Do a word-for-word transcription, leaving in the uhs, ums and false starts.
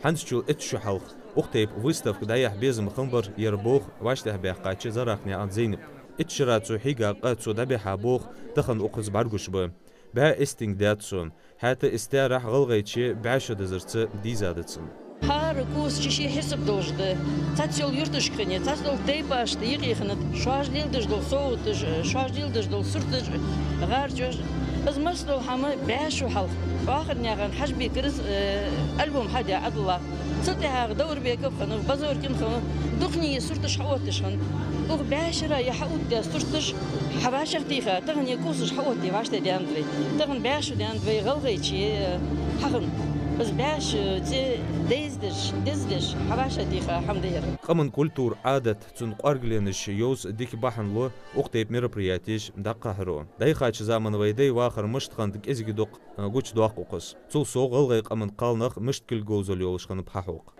ХӀанзчул итт шу хьалха укх тайпа выставка дӀаяхьа безам хиннабар ер болх вӀаштӀехьабаьккхача Зарахнаькъан Зейнапа. Итт шера цу хьийга къа цо дӀабихьа болх тахан укхаза бӀаргагуш ба. БӀаь истинг даьд цо. ХӀаьта из таьрахь ГӀалгӀайче бӀаь шу дезарца дийзад цун. ХӀара кӀувс ший-ший хьисап долаш да. Цхьацца йола юрташка хинна, цхьацца дола тайпашта юкъе хиннад шоаш леладеш дола совгӀаташ, шоаш леладеш дола сурташ, гӀарчаш. Из массадола хӀама бӀаь шу хьалха Ӏохарнаькъан Хьажбикара из, э, альбом хьадаь Ӏадиллав. Цул тӀехьагӀа Даурбеков хиннав, Базоркин хиннав, дукхане сурташ хьаотташ хиннад. Укх бӀаь шера е хьаоттадаь сурташ хьа вӀашагӀтеха, тахан е кӀувсаш хьаоттае вӀаштӀехьдаьннад вай. Тахан бӀаь шу даьннад вай ГӀалгӀайче хьахинна. Из бӀаь шу цӀи дайзадеш, дездеш, хьа вӀашагӀтеха хӀама да ер. Къаман культура, Ӏадат, цун кӀоаргаленаш йовза дика бахьан лу укх тайпа мероприятеш дӀакхахьаро. ДӀаяхача заман вай дай вахар мишта хиннад кӀезига дукха гучадоаккх укхаза. Цул совгӀа гӀалгӀай къаман кхалнах мишта кулгалговзал йолаш хиннаб хьахьокх.